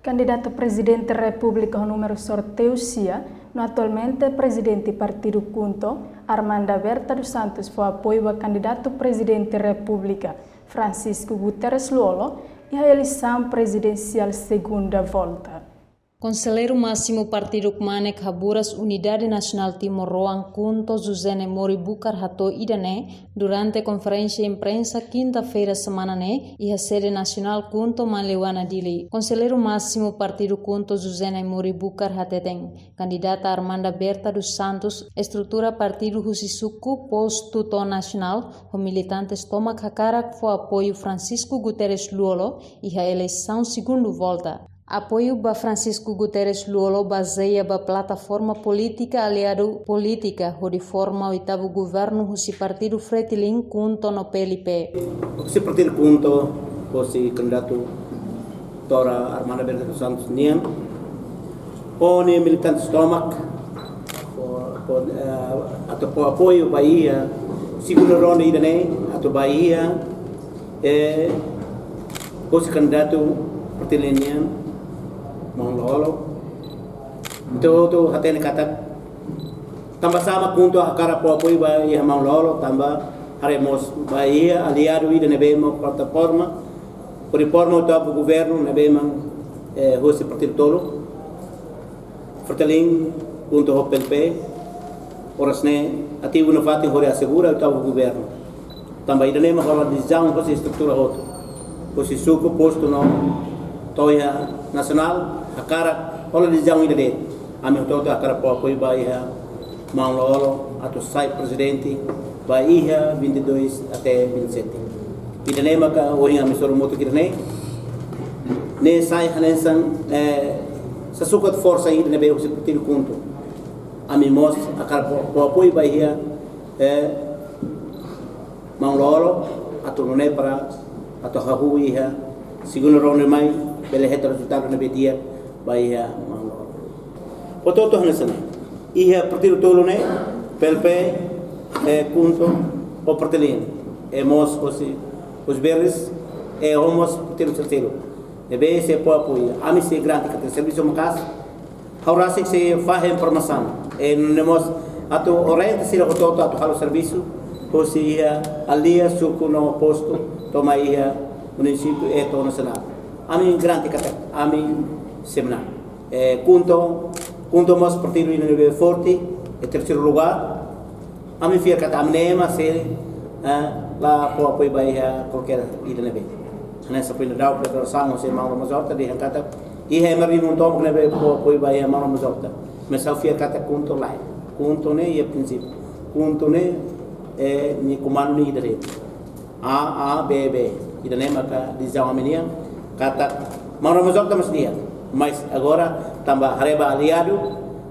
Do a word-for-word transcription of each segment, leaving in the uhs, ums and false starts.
Kandidatu Prezidente Repúblika ho númeru sorteiu sia, no atualmente Prezidente Partidu KHUNTO, Armanda Berta dos Santos, fó apoiu ba kandidatu Prezidente Repúblika, Francisco Guterres Lú-Olo, iha eleisaun prezidensiál segunda volta. Konselleiru másimu Partidu Kmanek haburas Unidade Nasionál Timoroan, KHUNTO, José Naimori Bucar hato'o ida-ne'e durante konferénsia imprensa kinta-feira semana ne'e, iha sede nasionál KHUNTO, Manleuana, Dili. Konselleiru másimu Partidu KHUNTO, José Naimori Bucar, hateten kandidata Armanda Berta dos Santos, estrutura partidu husi suku, postu to'o nasionál, ho militantes tomak hakarak fó apoiu Francisco Guterres Lú-Olo iha eleisaun segundu volta. Apoiu ba Francisco Guterres Lú-Olo bazeia ba plataforma polítika aliadu polítika hodi forma oitavu governu husi partidu Fretilin, KHUNTO no PLP. Husi partidu KHUNTO, husi kandidatu doutora Armanda Berta dos Santos nian, ho nia militantes tomak, fó, fó, eh, atu fó apoiu ba iha segunda ronda ida-ne'e, atu ba iha, eh, husi kandidatu Fretilin nian, maun Lú-Olo. Entaun, atu hatene katak tanba sá mak KHUNTO hakarak fó apoiu ba iha maun Lú-Olo, tanba haree mós ba iha aliadu ida ne'ebé mak plataforma, hodi forma oitavu governu ne'ebé mak, eh, husi partidu tolu, Fretilin, KHUNTO ho PLP, oras ne'e ativu nafatin hodi asegura oitavu governu. Tanba ida-ne'e mak hola desizaun husi estrutura hotu, husi suku, postu no to'o iha nasionál, hakarak hola desizaun ida de'it. Ami hotu-hotu hakarak fó apoiu ba iha maun Lú-Olo atu sai prezidente ba iha vinte e dois até vinte e sete. Ida-ne'e maka ohin ami hasoru hamutuk ida-ne'e. Ne'e sai hanesan, eh, sasukat forsa ida ne'ebé husi partidu KHUNTO. Ami mós hakarak fó, fó apoiu ba iha, eh, maun Lú-Olo atu nune'e para atu hahú iha segunda ronda mai bele hetan rezultadu ne'ebé di'ak ba iha maun Lú-Olo. Portantu, hanesan ne'e. Iha partidu tolu ne'e, PLP, eh, KHUNTO, ho Fretilin, eh, mós husi, husi Verdes, eh, ho mós partidu terceiru. Ne'ebé sei fó apoiu. Ami sei garante katak servisu maka'as. Ha'u rasik sei fahe informasaun. Eh, nune'e mós atu orienta sira hotu-hotu atu halo servisu, husi iha aldeia, suku no postu, to'o mai iha munisípiu, eh, to'o nasionál. Ami garante katak ami sei manán. Eh, KHUNTO, KHUNTO mós partidu ida ne'ebé forte, eh, terseiru lugár. Ami fiar katak ami ne'e mak sei, eh, la fó apoiu ba iha kualkér ida ne'ebé. Hanesan foin daudauk deklarasaun husi maun Ramos Horta dehan katak iha ema rihun tomak ne'ebé fó apoiu ba iha maun Ramos Horta. Mas ha'u fiar katak KHUNTO lae. KHUNTO ne'e iha prinsípiu. KHUNTO ne'e, eh, nia komandu ne'e ida de'it. A, A, B, B. Ida-ne'e maka desizaun ami-nian, katak maun Ramos Horta mós di'ak. Mas agora, tanba haree ba aliadu,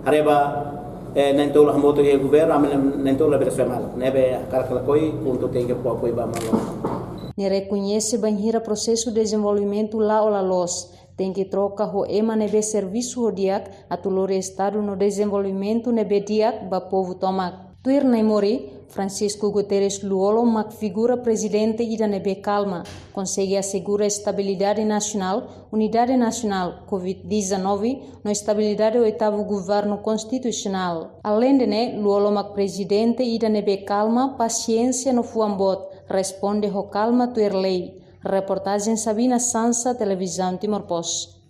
haree ba, eh, na'in-tolu hamutuk iha governu, ami na'in-tolu labele soe malu. Ne'ebé hakarak ka lakohi, KHUNTO tenke fó apoiu ba maun Ramos Horta. Nia rekoñese bainhira prosesu dezenvolvimentu la'o la loos, tenke troka ho ema ne'ebé servisu ho di'ak atu lori estadu no dezenvolvimentu ne'ebé di'ak ba povu tomak. Tuir Naimori, Francisco Guterres Lú-Olo mak figura prezidente ida ne'ebé kalma, konsege asegura estabilidade nasionál, unidade nasionál, covid dezanove, no estabilidade oitavu governu konstitusionál. Aleinde ne'e, Lú-Olo mak prezidente ida ne'ebé kalma, pasiénsia no fuan boot, responde ho kalma tuir lei. Reportajen Sabina Sansa, Televizaun Timor Post.